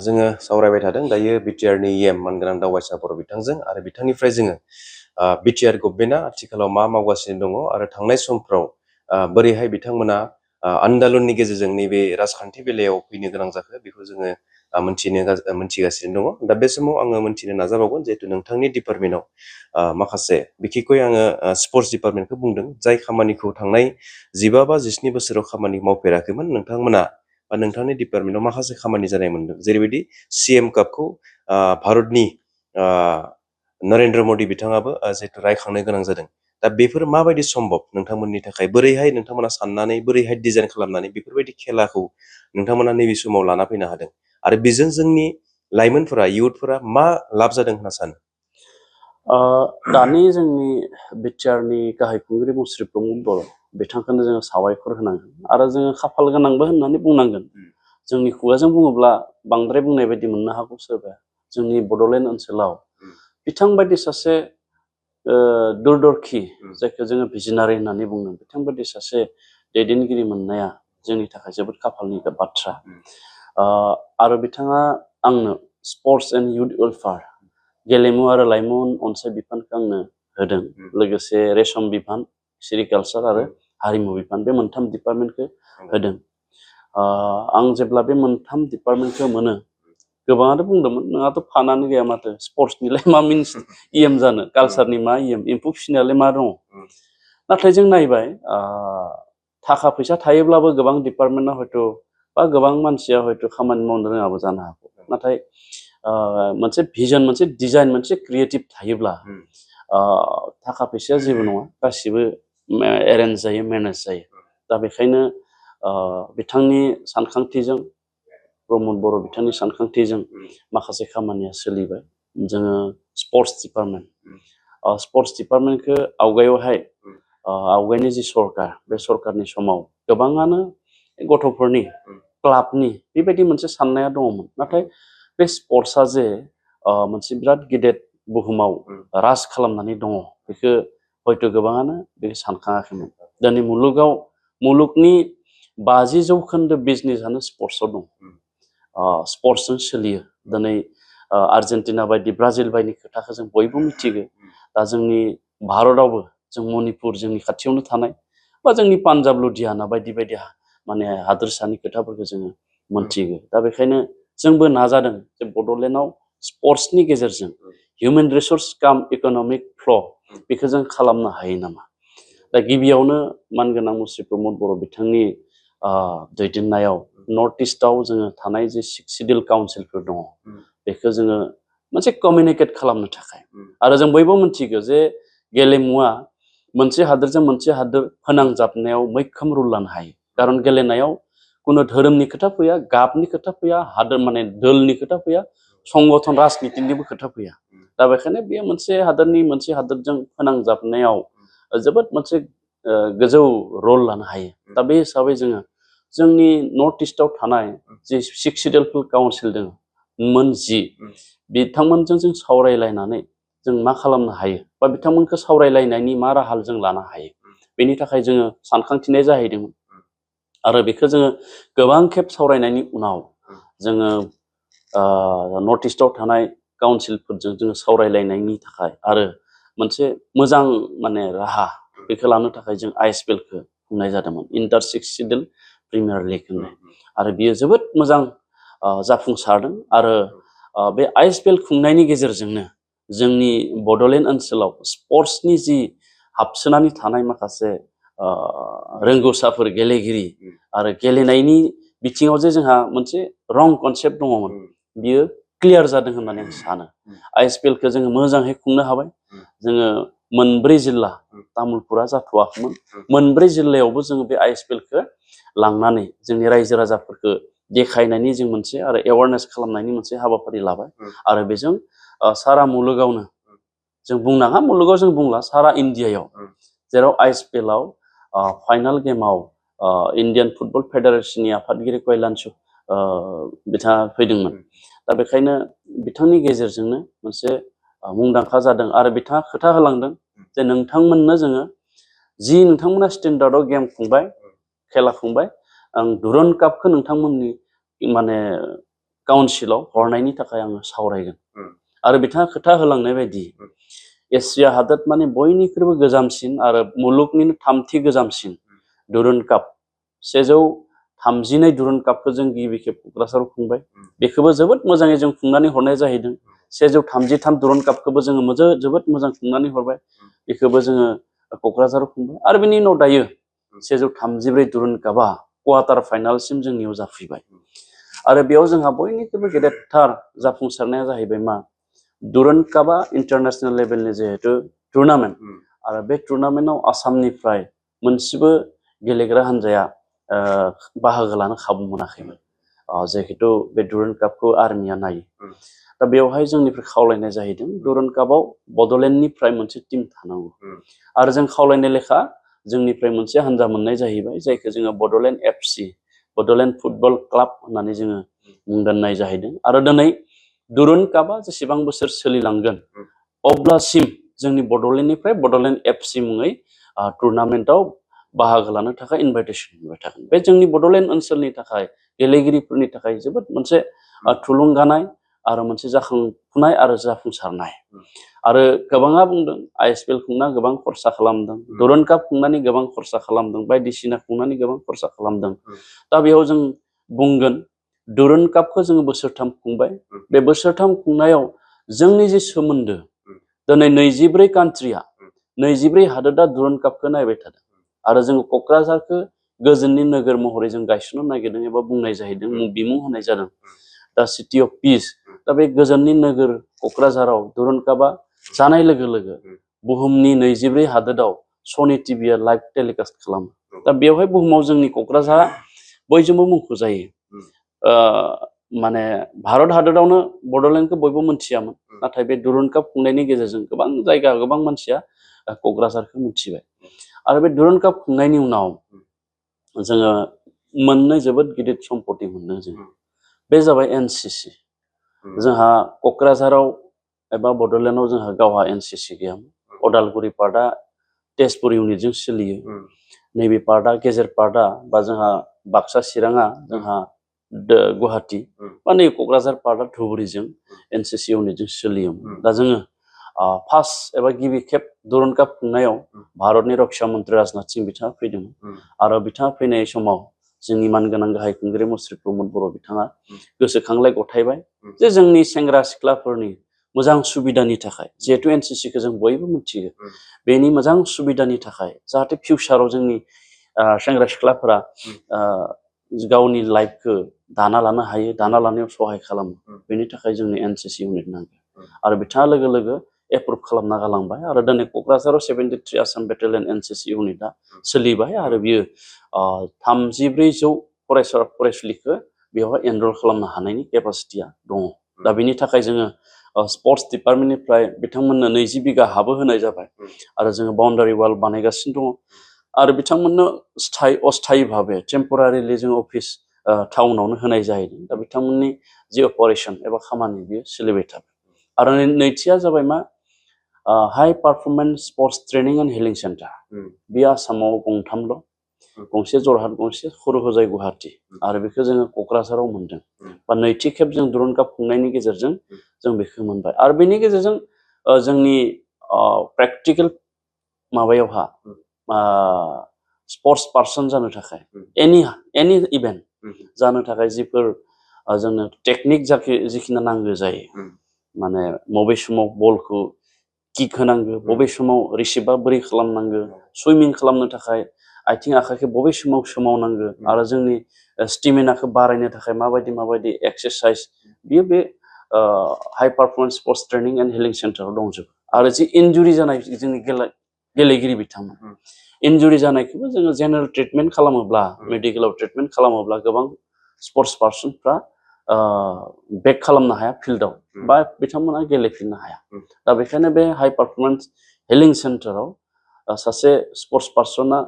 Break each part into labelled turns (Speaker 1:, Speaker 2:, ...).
Speaker 1: जोङो सावरायबाय थादों दायो बिटिआर नि एम मानगोनां दावबायसा बर' बिथांजों आरो बिथांनिफ्राय जोङो बिटिआर गभर्नमेन्टआ आथिखालाव मा मावगासिनो दङ आरो थांनाय समफ्राव बोरैहाय बिथांमोना आन्दलननि गेजेरजों नैबे राजखान्थि बेलायाव फैनो गोनां जाखो बेखौ जोङो मोनथिगासिनो दङ। दा बे समाव आङो मोनथिनो नाजाबावगोन जिहेतु नोंथांनि डिपार्टमेन्टआव माखासे बिखेखय आङो स्पर्ट्स डिपार्टमेन्टखौ बुंदों जाय खामानिखौ थांनाय 15 बा 17 बोसोराव खामानि मावफेराखैमोन नोंथांमोना बा नोंथांनि डिपार्टमेन्टआव माखासे खामानि जानाय मोनदों जेरैबायदि सीएम कापखौ भारतनि नरेन्द्र मदि बिथाङाबो जिहेतु रायखांनो गोनां जादों। दा बेफोर माबायदि सम्भब नोंथांमोननि थाखाय बोरैहाय नोंथांमोना साननानै बोरैहाय डिजाइन खालामनानै बेफोरबायदि खेलाखौ नोंथांमोना नैबे समाव लाना फैनो हादों आरो बेजों जोंनि लाइमोनफोरा इयुथफोरा मा लाब जादों होनना सानो?
Speaker 2: दानि जोंनि बिटिआरनि गाहाय खुंगिरि मुस्रि प्रमद बर' बिथांखौनो जोङो साबायखर होनांगोन आरो जोङो खाफाल गोनांबो होननानै बुंनांगोन। जोंनि खुगाजों बुङोब्ला बांद्राय बुंनाय बायदि मोननो हागौ सोरबा जोंनि बड'लेण्ड ओनसोलाव बिथां बायदि सासे दूरदर्शी जायखौ जोङो भिजनारि होननानै बुङो बिथांबायदि सासे दैदेनगिरि मोननाया जोंनि थाखाय जोबोद खाफालनि बाथ्रा। आरो बिथाङा आंनो स्पर्ट्स एन्ड इयुथ वेलफेयार गेलेमु आरो लाइमोन अनसाय बिफानखौ आंनो होदों, लोगोसे रेशम बिफान सेरिकालसार आरो हारिमु बिफान बे मोनथाम डिपार्टमेन्टखौ होदों। आं जेब्ला बे मोनथाम डिपार्टमेन्टखौ मोनो गोबाङानो बुंदोंमोन नोंहाथ' फानानो गैया माथो स्पर्ट्सनिलाय मा मिन्स इएम जानो कालसारनि मा इएम एम्फौ फिसिनायालाय मा दङ। नाथाय जों नायबाय थाखा फैसा थायोब्लाबो गोबां डिपार्टमेन्टआ हयथ' बा गोबां मानसिया हयथ' खामानि मावनो रोङाबो जानो हागौ। नाथाय मोनसे भिजन मोनसे डिजाइन मोनसे क्रिएटिभ थायोब्ला थाखा फैसाया जेबो नङा गासिबो एरेन्ज जायो मेनेज जायो। दा बेखायनो बिथांनि सानखांथिजों प्रमद बर' बिथांनि सानखांथिजों माखासे खामानिया सोलिबाय। जोङो स्पर्ट्स डिपार्टमेन्टखौ आवगायनि जि सरकार बे सरकारनि समाव गोबाङानो गथ'फोरनि क्लाबनि बेबायदि मोनसे साननाया दङमोन। नाथाय बे स्पर्ट्सआ जे मोनसे बिराद गेदेर बुहुमाव राज खालामनानै दङ बेखौ हयथ' गोबाङानो बेखौ सानखाङाखैमोन। दिनै मुलुगनि 50% बिजनेसआनो स्पर्ट्सआव दं, स्पर्ट्सजों सोलियो। दिनै आर्जेन्टिना बायदि ब्राजिल बायदि खोथाखौ जों बयबो मिथिगौ। दा जोंनि भारतआवबो जों मणिपुर जोंनि खाथियावनो थानाय बा जोंनि पान्जाब लुधियाना बायदि बायदि माने हादोरसानि खोथाफोरखौ जोङो मोनथिगौ। दा बेखायनो जोंबो नाजादों जे बड'लेण्डआव स्पर्ट्सनि गेजेरजों हिउमेन रिसोर्स काम इक'नमिक फ्ल' बेखौ जों खालामनो हायो नामा। दा गिबियावनो मानगोनां मुस्रि प्रमद बर' बिथांनि दैदेननायाव नर्थ इस्टआव जोङो थानाय जे 6 सिडिउल काउन्सिलफोर दङ बेखौ जोङो मोनसे कमिउनिकेट खालामनो थाखाय आरो जों बयबो मिथिगौ जे गेलेमुआ मोनसे हादोरजों मोनसे हादोर फोनांजाबनायाव मैखोम रुल लानो हायो। खारन गेलेनायाव कुनु धोरोमनि खोथा फैया, गाबनि खोथा फैया, हादोर माने दोलनि खोथा फैया, संगठन राजनितिनिबो खोथा फैया। दा बेखायनो बेयो मोनसे हादोरनि मोनसे हादोरजों फोनांजाबनायाव जोबोद मोनसे गोजौ रल लानो हायो। दा बे हिसाबै जोङो जोंनि नर्थ इस्टआव थानाय जे 6 सिडिउल काउन्सिल दङ मोन 10 बिथांमोनजों जों सावरायलायनानै जों मा खालामनो हायो बा बिथांमोनखौ सावरायलायनायनि मा राहा जों लानो हायो बेनि थाखाय जोङो सानखांथिनाय जाहैदोंमोन। आरो बेखौ जोङो गोबां खेब सावरायनायनि उनाव जोङो नर्थ इस्टआव थानाय काउन्सिलफोरजों जोङो सावरायलायनायनि थाखाय आरो मोनसे मोजां माने राहा बेखौ लानो थाखाय जों आइएसपिएलखौ खुंनाय जादोंमोन, इन्टार 6 सिडिउल प्रिमियार लिग होननाय। आरो बियो जोबोद मोजां जाफुंसारदों। आरो बे आइएसपिएल खुंनायनि गेजेरजोंनो जोंनि बड'लेण्ड ओनसोलाव स्पर्ट्सनि जि हाबसोनानै थानाय माखासे रोंगौसाफोर गेलेगिरि आरो गेलेनायनि बिथिङाव जे जोंहा मोनसे रं कनसेप्ट दङमोन बियो क्लियार जादों होननानै आं सानो। आइएसपिएलखौ जोङो मोजाङै खुंनो हाबाय। जोङो मोनब्रै जिल्ला, तामुलपुरा जाथ'वाखैमोन, मोनब्रै जिल्लायावबो जोङो बे आइएसपिएलखौ लांनानै जोंनि रायजो राजाफोरखौ देखायनायनि जों मोनसे आरो एवारनेस खालामनायनि मोनसे हाबाफारि लाबाय। आरो बेजों सारा मुलुगावनो जों बुंनाङा, मुलुगाव जों बुंला, सारा इन्डियायाव जेराव आइएसपिएलआव फाइनाल गेमाव इण्डियान फुटबल फेडारेशननि आफादगिरि कैलानचु बिथाङा फैदोंमोन। दा बेखायनो बिथांनि गेजेरजोंनो मोनसे मुंदांखा जादों। आरो बिथाङा खोथा होलांदों जे नोंथांमोननो जोङो जि नोंथांमोना स्टेन्डार्डआव गेम खुंबाय, खेला खुंबाय, आं दुरन कापखौ नोंथांमोननि माने काउन्सिलाव हरनायनि थाखाय आङो सावरायगोन आरो बिथाङा खोथा होलांनाय बायदि एसिया हादोरमानि बयनिख्रुइबो गोजामसिन आरो मुलुगनिनो थामथि गोजामसिन दुरुन काप 132 दुरुन कापखौ जों गिबि खेब क'क्राझाराव खुंबाय बेखौबो जोबोद मोजाङै जों खुंनानै हरनाय जाहैदों 133 दुरुन कापखौबो जोङो जोबोद मोजां खुंनानै हरबाय बेखौबो जोङो क'क्राझाराव खुंबाय आरो बेनि उनाव दायो 134 दुरुन कापआ क्वार्टार फाइनालसिम जोंनियाव जाफैबाय आरो बेयाव जोंहा बयनिख्रुइबो गेदेरथार जाफुंसारनाया जाहैबाय मा दुरुन कापआ इन्टारनेशनेल लेभेलनि जिहेतु टुर्नामेन्ट आरो बे टुर्नामेन्टआव आसामनिफ्राय मोनसेबो गेलेग्रा हान्जाया बाहागो लानो खाबु मोनाखैमोन जिहेतु बे दुरुन कापखौ आर्मिया नायो दा बेवहाय जोंनिफ्राय खावलायनाय जाहैदों दुरुन कापआव बड'लेण्डनिफ्राय मोनसे टिम थानांगौ आरो जों खावलायनाय लेखा जोंनिफ्राय मोनसे हान्जा मोननाय जाहैबाय जायखौ जोङो Bodoland FC Bodoland football club होननानै जोङो मुं दोननाय जाहैदों आरो दिनै दुरुन कापआ जेसेबां बोसोर सोलिलांगोन अब्लासिम जोंनि बड'लेण्डनिफ्राय बड'लेण्ड FC मुङै टुर्नामेन्टआव बाहागो लानो थाखाय इनभाइटेसन मोनबाय थागोन बे जोंनि बड'लेण्ड ओनसोलनि थाखाय गेलेगिरिफोरनि थाखाय जोबोद मोनसे थुलुंगानाय आरो मोनसे जाखांफुनाय आरो जाफुंसारनाय आरो गोबाङा बुंदों ISPL खुंना गोबां खरसा खालामदों दुरुन काप खुंनानै गोबां खरसा खालामदों बायदिसिना खुंनानै गोबां खरसा खालामदों दा बेयाव जों बुंगोन दुरुन कापखौ जोङो बोसोरथाम खुंबाय बे बोसोरथाम खुंनायाव जोंनि जे सोमोन्दो दिनै 24 कान्ट्रिया 24 हादोरा दुरुन कापखौ नायबाय थादों आरो जोङो क'क्राझारखौ गोजोननि नोगोर महरै जों गायसननो नागिरदों एबा बुंनाय जाहैदों बिमुं होनाय जादों दा सिटि अफ पिस दा बे गोजोननि नोगोर क'क्राझाराव दुरुन कापआ जानाय लोगो लोगो बुहुमनि 24 हादोराव सनि टिभिआ लाइभ टेलिकास्ट खालामो दा बेवहाय बुहुमाव जोंनि क'क्राझारा बयजोंबो मुंख'जायो माने भारत हादोरावनो बड'लेण्डखौ बयबो मोनथियामोन नाथाय बे दुरुन काप खुंनायनि गेजेरजों गोबां जायगा गोबां मानसिया क'क्राझारखौ मिथिबाय आरो बे दुरुन काप खुंनायनि उनाव जोङो मोननै जोबोद गिदिर सम्पति मोनदों जों बे जाबाय NCC जोंहा क'क्राझाराव एबा बड'लेण्डआव जोंहा गावहा NCC गैयामोन अदालगुरि पार्टआ तेजपुर इउनिटजों सोलियो नैबे पार्टआ गेजेर पार्टआ बा जोंहा बाक्सा चिराङा जोंहा गुवाहाटी बा नै क'क्राझार पार्टआ धुबुरीजों NCC इउनिटजों सोलियोमोन दा जोङो फार्स्ट एबा गिबि खेब दुरुन काप खुंनायाव भारतनि रक्षा मन्त्रि राजनाथ सिंह बिथाङा फैदोंमोन आरो बिथाङा फैनाय समाव जोंनि मानगोनां गाहाय खुंगिरि मुस्रि प्रमद बर' बिथाङा गोसोखांलाय गथायबाय जे जोंनि सेंग्रा सिख्लाफोरनि मोजां सुबिदानि थाखाय जिहेतु NCCखौ जों बयबो मिथियो बेनि मोजां सुबिदानि थाखाय जाहाथे फिउचाराव जोंनि सेंग्रा सिख्लाफोरा गावनि लाइफखौ दाना लानो हायो दाना लानायाव सहाय खालामो बेनि थाखाय जोंनो NCC इउनिट नांगौ आरो बिथाङा लोगो लोगो एप्रुभ खालामना गालांबाय आरो दिनै क'क्राझाराव 73 आसाम बेटेलियन NCC इउनिटआ सोलिबाय आरो बियो 3400 फरायसा फरायसुलिखौ बेवहाय एनरल खालामनो हानायनि केपासिटिया दङ दा बेनि थाखाय जोङो स्पर्ट्स डिपार्टमेन्टनिफ्राय बिथांमोननो 20 बिगा हाबो होनाय जाबाय आरो जोङो बाउन्डारि वाल बानायगासिनो दङ आरो बिथांमोननो अस्थायी भाबे टेम्परारिलि जों अफिस टाउनावनो होनाय जाहैदों दा बिथांमोननि जि अपारेशन एबा खामानि बियो सोलिबाय थाबाय आरो नैथिया जाबाय मा high performance sports training and healing centre बे आसामाव गंथामल' गंसे जरहाट गंसे खर'होजाय गुवाहाटी आरो बेखौ जोङो क'क्राझाराव मोनदों बा नैथि खेब जों दुरुन काप खुंनायनि गेजेरजों जों बेखौ मोनबाय आरो बेनि गेजेरजों जोंनि प्रेक्टिकेल माबायावहा स्पर्ट्स पार्सन जानो थाखाय एनि इभेन्ट जानो थाखाय जिफोर जोंनो टेकनिक जिखिनि नांगौ जायो माने बबे समाव बलखौ किक होनांगौ बबे समाव रिसिभआ बोरै खालामनांगौ सुइमिं खालामनो थाखाय आथिं आखाइखौ बबे समाव सोमावनांगौ आरो जोंनि स्टेमिनाखौ बारायनो थाखाय माबायदि एक्सारसाइज बियो बे high performance sports training and healing सेन्टाराव दंजोबो आरो जि इन्जुरि जानाय जोंनि गेलेगिरि बिथांमोन इन्जुरि जानायखौबो जोङो जेनेरेल ट्रिटमेन्ट खालामोब्ला मेडिकेलाव ट्रिटमेन्ट खालामोब्ला गोबां स्पर्ट्स पार्सनफ्रा बेक खालामनो हाया फिल्डआव बा बिथांमोना गेलेफिननो हाया दा बेखायनो बे हाई पारफरमेन्स हिलिं सेन्टाराव सासे स्पर्ट्स पार्सना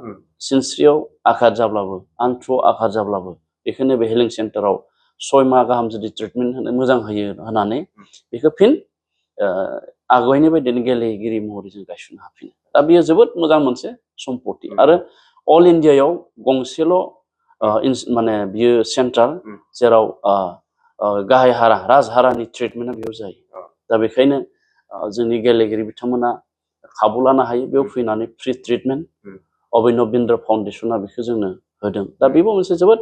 Speaker 2: सिनस्रियाव आघात जाब्लाबो आन्थुआव आघात जाब्लाबो बेखायनो बे हिलिं सेन्टाराव 6 माह गाहाम जुदि ट्रिटमेन्ट मोजां होयो होनानै बेखौ फिन आगयनि बायदिनो गेलेगिरि महरै जों गायसननो हाफिनो दा बेयो जोबोद मोजां मोनसे सम्पति आरो अल इन्डियायाव गंसेल' माने बियो सेन्टार जेराव गाहाय हारा राजहारानि ट्रिटमेन्टआ बेयाव जायो दा बेखायनो जोंनि गेलेगिरि बिथांमोना खाबु लानो हायो बेयाव फैनानै फ्रि ट्रिटमेन्ट अभिनव बिन्द्र फाउन्डेसना बेखौ जोंनो होदों दा बेबो मोनसे जोबोद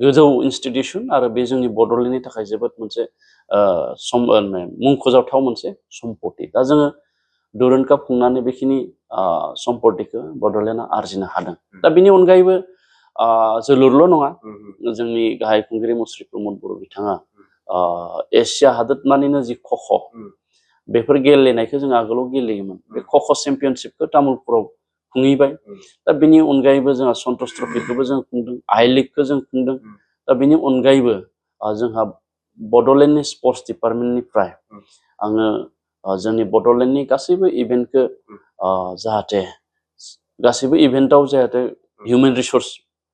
Speaker 2: गोजौ इनस्टिटिउसन आरो बे जोंनि बड'लेण्डनि थाखाय जोबोद मोनसे मुंख'जाथाव मोनसे सम्पति दा जोङो डुरान्ड काप खुंनानै बेखिनि सम्पतिखौ बड'लेण्डआ आरजिनो हादों दा बेनि अनगायैबो जोलुरल' नङा जोंनि गाहाय खुंगिरि मुस्रि प्रमद बर' बिथाङा एसिया हादोरमानिनो जि खख' बेफोर गेलेनायखौ जों आगोलाव गेलेयोमोन बे खख' चेम्पियनशिपखौ तामुलपुराव खुंहैबाय दा बेनि अनगायैबो जोंहा सन्तोष ट्रफिखौबो जों खुंदों आइ लिगखौ जों खुंदों दा बेनि अनगायैबो जोंहा बड'लेण्डनि स्पर्ट्स डिपार्टमेन्टनिफ्राय आङो जोंनि बड'लेण्डनि गासैबो इभेन्टखौ जाहाथे गासैबो इभेन्टआव जाहाथे हिउमेन रिसर्स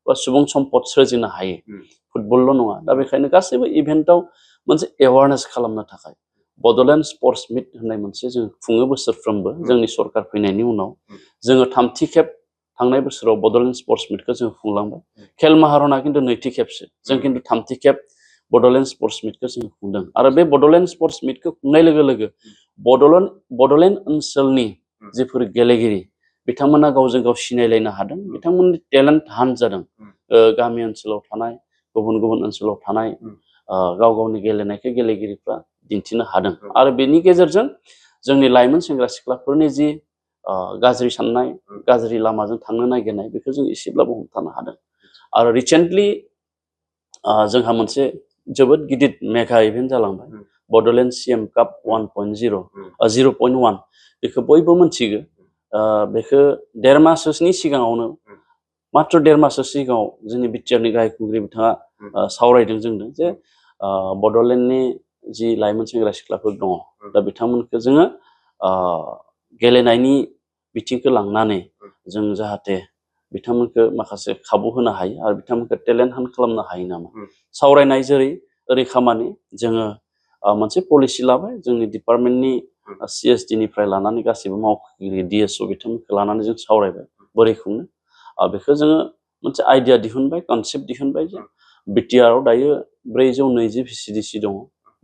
Speaker 2: बा सुबुं सम्पद सोरजिनो हायो फुटबलल' नङा दा बेखायनो गासैबो इभेन्टआव मोनसे एवारनेस खालामनो थाखाय बड'लेण्ड स्पर्ट्स मिट होननाय मोनसे जों खुङो बोसोरफ्रोमबो जोंनि सरकार फैनायनि उनाव जोङो थामथि खेब थांनाय बोसोराव बड'लेण्ड स्पर्ट्स मिटखौ जों खुंलांबाय खेल महारना खिन्थु नैथि खेबसो जों खिन्थु थामथि खेब बड'लेण्ड स्पर्ट्स मिटखौ जों खुंदों आरो बे बड'लेण्ड स्पर्ट्स मिटखौ खुंनाय लोगो लोगो बड'लेण्ड ओनसोलनि जिफोर गेलेगिरि बिथांमोना गावजों गाव सिनायलायनो हादों बिथांमोननि टेलेन्ट हान्ट जादों गामि ओनसोलाव थानाय गुबुन गुबुन ओनसोलाव थानाय गाव गावनि गेलेनायखौ गेलेगिरिफ्रा दिन्थिनो हादों आरो बेनि गेजेरजों जोंनि लाइमोन सेंग्रा सिख्लाफोरनि जि गाज्रि साननाय गाज्रि लामाजों थांनो नागिरनाय बेखौ जों एसेब्लाबो हमथानो हादों आरो रिसेन्टलि जोंहा मोनसे जोबोद गिदिर मेगा इभेन्ट जालांबाय बड'लेण्ड CM काप 0.1 बेखौ बयबो मिथिगौ बेखौ 1.5 मासोनि सिगाङावनो मात्र 1.5 मासो सिगाङाव जोंनि बिटिआरनि गाहाय खुंगिरि बिथाङा सावरायदों जोंदों जे बड'लेण्डनि जि लाइमोन सेंग्रा सिख्लाफोर दङ दा बिथांमोनखौ जोङो गेलेनायनि बिथिंखौ लांनानै जों जाहाथे बिथांमोनखौ माखासे खाबु होनो हायो आरो बिथांमोनखौ टेलेन्ट हान्ट खालामनो हायो नामा सावरायनाय जेरै ओरै खामानि जोङो मोनसे पलिसि लाबाय जोंनि डिपार्टमेन्टनि CSD निफ्राय लानानै गासिबो मावख'गिरि DSO बिथांमोनखौ लानानै जों सावरायबाय बोरै खुंनो बेखौ जोङो मोनसे आइडिया दिहुनबाय कनसेप्ट दिहुनबाय जे बिटिआरआव दायो 420 VCDC दङ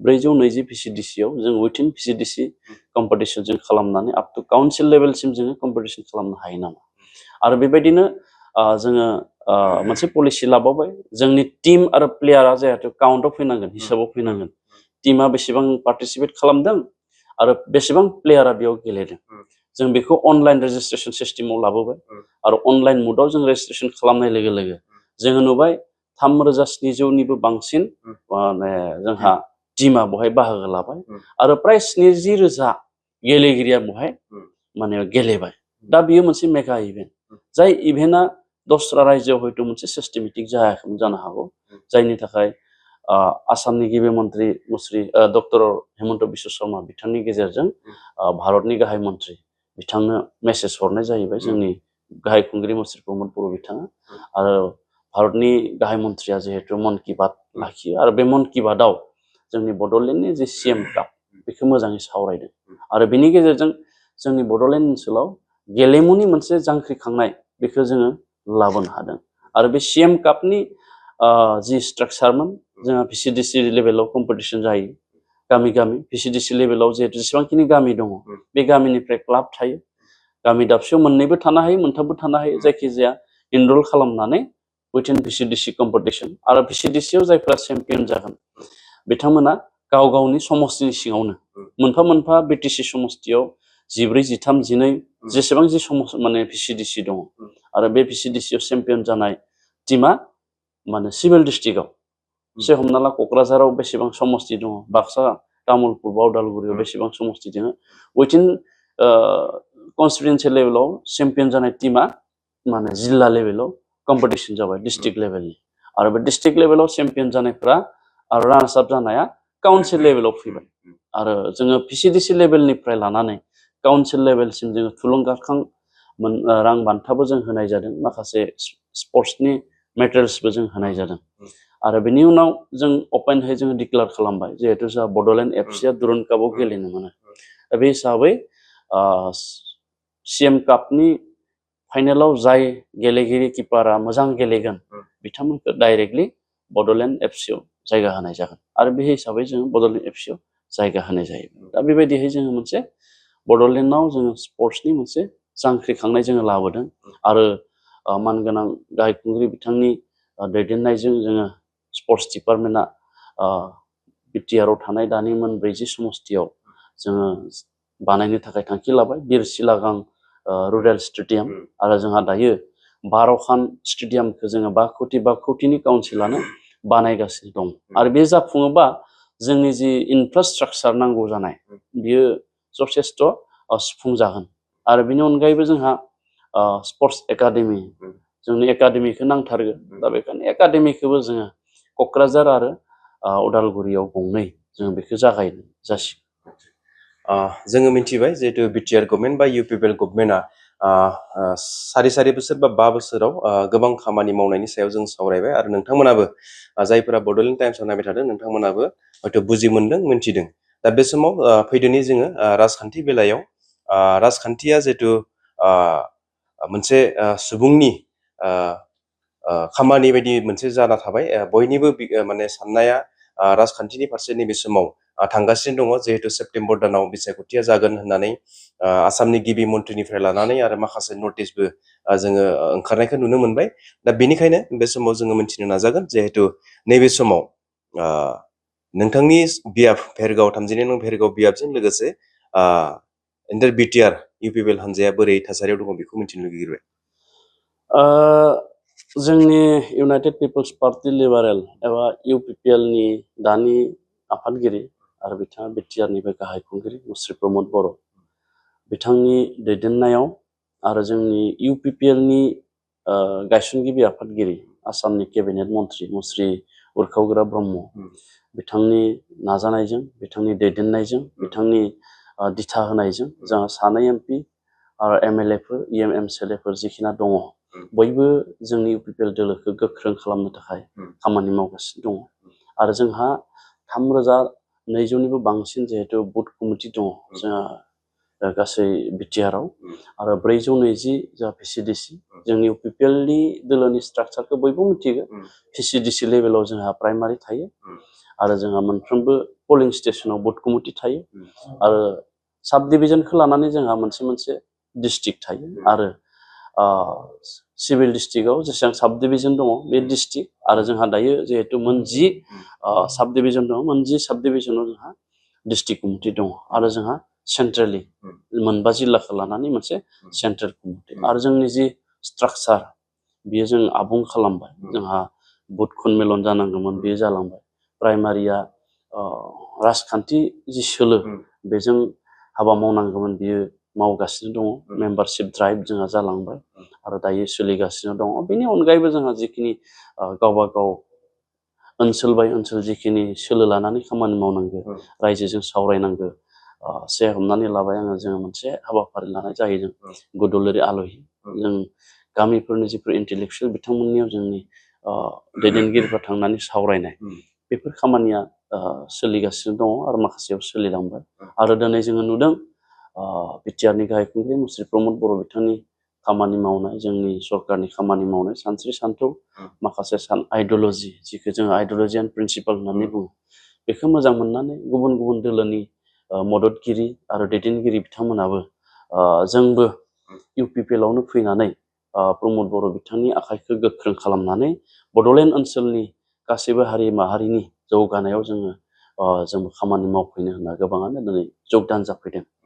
Speaker 2: 420 VCDCआव जों उइथिन VCDC कम्पिटिसन जों खालामनानै आप टु काउन्सिल लेभेलसिम जोङो कम्पिटिसन खालामनो हायो नामा आरो बेबायदिनो जोङो मोनसे पलिसि लाबावबाय जोंनि टीम आरो प्लेयारा जाहाथे काउन्टआव फैनांगोन हिसाबाव फैनांगोन टीमा बेसेबां पार्टिसिपेट खालामदों आरो बेसेबां प्लेयारा बेयाव गेलेदों जों बेखौ अनलाइन रेजिस्ट्रेसन सिस्टेमाव लाबोबाय आरो अनलाइन मुडआव जों रेजिस्ट्रेसन खालामनाय लोगो लोगो जोङो नुबाय 3,700निबो बांसिन माने जोंहा टीमा बहाय बाहागो लाबाय आरो प्राय 70,000 गेलेगिरिया बहाय माने गेलेबाय दा बियो मोनसे मेगा इभेन्ट जाय इभेन्टआ दस्रा रायजोआव हयथ' मोनसे सिस्टेमेटिक जायाखैमोन जानो हागौ जायनि थाखाय आसामनि गिबि मन्त्रि मुस्रि डक्टर हेमन्त बिश्व शर्मा बिथांनि गेजेरजों भारतनि गाहाय मन्त्रि बिथांनो मेसेज हरनाय जाहैबाय जोंनि गाहाय खुंगिरि मुस्रि प्रमद बर' बिथाङा आरो भारतनि गाहाय मन्त्रिया जिहेतु मन की बात लाखियो आरो बे मन की बातआव जोंनि बड'लेण्डनि जे CM काप बेखौ मोजाङै सावरायदों आरो बेनि गेजेरजों जोंनि बड'लेण्ड ओनसोलाव गेलेमुनि मोनसे जांख्रिखांनाय बेखौ जोङो लाबोनो हादों आरो बे CM कापनि जि स्ट्राक्चारमोन जोंहा VCDC लेभेलाव कम्पिटिसन जायो गामि गामि VCDC लेभेलाव जिहेतु जेसेबांखिनि गामि दङ बे गामिनिफ्राय क्लाब थायो गामि दाबसेयाव मोननैबो थानो हायो मोनथामबो थानो हायो जायखिजाया इनरल खालामनानै उइथिन VCDC कम्पिटिसन आरो VCDCआव जायफ्रा चेम्पियन जागोन बिथांमोना गाव गावनि समस्तिनि सिङावनो मोनफा मोनफा BTC समस्तियाव 14, 13, 12 जेसेबां जि माने VCDC दङ आरो बे VCDCआव चेम्पियन जानाय टीमा माने सिभिल डिस्ट्रिक्टआव से हमना ला क'क्राझाराव बेसेबां समस्ति दङ बाक्सा तामुलपुर बा उदालगुरियाव बेसेबां समस्ति दङ उइथिन कन्स्टिटुएन्सि लेभेलाव चेम्पियन जानाय टीमा माने जिल्ला लेभेलाव कम्पिटिसन जाबाय डिस्ट्रिक्ट लेभेलनि आरो बे डिस्ट्रिक्ट लेभेलाव चेम्पियन जानायफ्रा आरो रानार्स आप जानाया काउन्सिल लेभेलाव फैबाय आरो जोङो VCDC लेभेलनिफ्राय लानानै काउन्सिल लेभेलसिम जोङो थुलुंगाखां रां बान्थाबो जों होनाय जादों माखासे स्पर्ट्सनि मेटेरियल्सबो जों होनाय जादों आरो बेनि उनाव जों अपेनहै जोङो डिक्लेयार खालामबाय जिहेतु जोंहा बड'लेण्ड FCआ डुरान्ड कापआव गेलेनो मोनो दा बे हिसाबै CM कापनि फाइनेलाव जाय गेलेगिरि किपारा मोजां गेलेगोन बिथांमोनखौ डाइरेक्टलि बड'लेण्ड FCआव जायगा होनाय जागोन आरो बे हिसाबै जोङो बड'लेण्ड एफसिआव जायगा होनाय जायो। दा बेबायदिहाय जोङो मोनसे बड'लेण्डआव जोङो स्पर्ट्सनि मोनसे जांख्रिखांनाय जोङो लाबोदों आरो मानगोनां गाहाय खुंगिरि बिथांनि दैदेननायजों जोङो स्पर्ट्स डिपार्टमेन्टआ बिटिआरआव थानाय दानि मोन 40 समस्तियाव जोङो बानायनो थाखाय थांखि लाबाय। बिर सिलागां रुरेल स्टेडियाम आरो जोंहा दायो 12 खान स्टेडियामखौ जोङो 5 कौटिनि काउन्सिलानो बानायगासिनो दं आरो बे जाफुङोबा जोंनि जि इनफ्रास्ट्राक्चार नांगौ जानाय बियो जथेस्थ' सुफुंजागोन आरो बेनि अनगायैबो जोंहा स्पर्ट्स एकाडेमि जोंनि एकाडेमिखौ नांथारगोन। दा बेखायनो एकाडेमिखौबो जोङो क'क्राझार आरो उदालगुरियाव गंनै जों बेखौ जागायनो जासिगोन।
Speaker 1: जोङो मिथिबाय जिहेतु बिटिआर गभर्नमेन्ट बा इउपिपिएल गभर्नमेन्टआ सारि बोसोर बा 5 बोसोराव गोबां खामानि मावनायनि सायाव जों सावरायबाय आरो नोंथांमोनाबो जायफोरा बड'लेण्ड टाइम्सआव नायबाय थादों नोंथांमोनाबो हयथ' बुजि मोनदों मोनथिदों। दा बे समाव फैदोनि जोङो राजखान्थि बेलायाव राजखान्थिया जिहेतु मोनसे सुबुंनि खामानि बायदि मोनसे जाना थाबाय। बयनिबो माने साननाया राजखान्थिनि फारसे नैबे समाव थांगासिनो दङ। जिहेतु सेप्तेम्बर दानाव बिसायख'थिया जागोन होननानै आसामनि गिबि मन्थ्रिनिफ्राय लानानै आरो माखासे नटिसबो जोङो ओंखारनायखौ नुनो मोनबाय। दा बेनिखायनो बे समाव जोङो मिथिनो नाजागोन जिहेतु नैबे समाव नोंथांनि बियाब भेरगाव 32 नं भेरगाव बियाबजों लोगोसे इन्टार बिटिआर इउपिपिएल हान्जाया बोरै थासारियाव दङ बेखौ मिथिनो लुगैबाय।
Speaker 2: जोंनि इउनाइटेड पिपल्स पार्टि लिबारेल एबा इउपिपिएलनि दानि आफादगिरि आरो बिथाङा बिटिआरनिबो गाहाय खुंगिरि मुस्रि प्रमद बर' बिथांनि दैदेननायाव आरो जोंनि इउपिपिएलनि गायसनगिरि आफादगिरि आसामनि केबिनेट मन्थ्रि मुस्रि उरखावग्रा ब्रह्म बिथांनि नाजानायजों बिथांनि दैदेननायजों बिथांनि दिथा होनायजों जोंहा सानै एमपि आरो एमएलएफोर एमसिएलएफोर जिखिना दङ बयबो जोंनि इउपिपिएल दोलोखौ गोख्रों खालामनो थाखाय खामानि मावगासिनो दङ आरो जोंहा 3200निबो बांसिन जिहेतु बुथ कमिटि दङ जोंहा गासै बिटिआरआव आरो 420 जा पिसिडिसि जोंनि इउपिपिएलनि दोलोनि स्ट्राक्चारखौ बयबो मिथिगौ। पिसिडिसि लेभेलाव जोंहा प्राइमारि थायो आरो जोंहा मोनफ्रोमबो पलिं स्टेसनाव बुथ कमिटि थायो आरो साब डिभिजनखौ लानानै जोंहा मोनसे डिस्ट्रिक्ट थायो आरो सिभिल डिस्ट्रिक्टआव जेसेबां साब डिभिजन दङ बे डिस्ट्रिक्ट आरो जोंहा दायो जिहेतु 10 साब डिभिजन दङ 10 साब डिभिजनाव जोंहा डिस्ट्रिक्ट कमिटि दङ आरो जोंहा सेन्ट्रेलि 9 जिल्लाखौ लानानै मोनसे सेन्ट्रेल कमिटि आरो जोंनि जि स्ट्राक्चार बियो जों आबुं खालामबाय। जोंहा बुथ खनमेलन जानांगौमोन बेयो जालांबाय। प्राइमारिया राजखान्थि जि सोलो बेजों हाबा मावनांगौमोन बियो मावगासिनो दङ। मेम्बारशिप ड्राइभ जोंहा जालांबाय आरो दायो सोलिगासिनो दङ। बेनि अनगायैबो जोंहा जिखिनि गावबा गाव ओनसोल बाय ओनसोल जिखिनि सोलो लानानै खामानि मावनांगौ रायजोजों सावरायनांगौ हमनानै लाबाय आङो जोङो मोनसे हाबाफारि लानाय जायो जों गुदुलुरि आलहि जों गामिफोरनि जिफोर इन्टेलेक्सुयेल बिथांमोननियाव जोंनि दैदेनगिरिफ्रा थांनानै सावरायनाय बेफोर खामानिया सोलिगासिनो दङ आरो माखासेयाव सोलिलांबाय आरो दिनै जोङो नुदों बिटिआरनि गाहाय खुंगिरि मुस्रि प्रमद बर' बिथांनि खामानि मावनाय जोंनि सरकारनि खामानि मावनाय सानस्रि सानथौ माखासे आइडिअल'जि जिखौ जोङो आइडिअल'जि एन्ड प्रिन्सिपाल होननानै बुङो बेखौ मोजां मोननानै गुबुन गुबुन दोलोनि मददगिरि आरो दैदेनगिरि बिथांमोनाबो जोंबो इउपिपिएलआवनो फैनानै प्रमद बर' बिथांनि आखाइखौ गोख्रों खालामनानै बड'लेण्ड ओनसोलनि गासैबो हारि माहारिनि जौगानायाव जोंबो खामानि मावफैनो होनना गोबाङानो दिनै जगदान जाफैदों।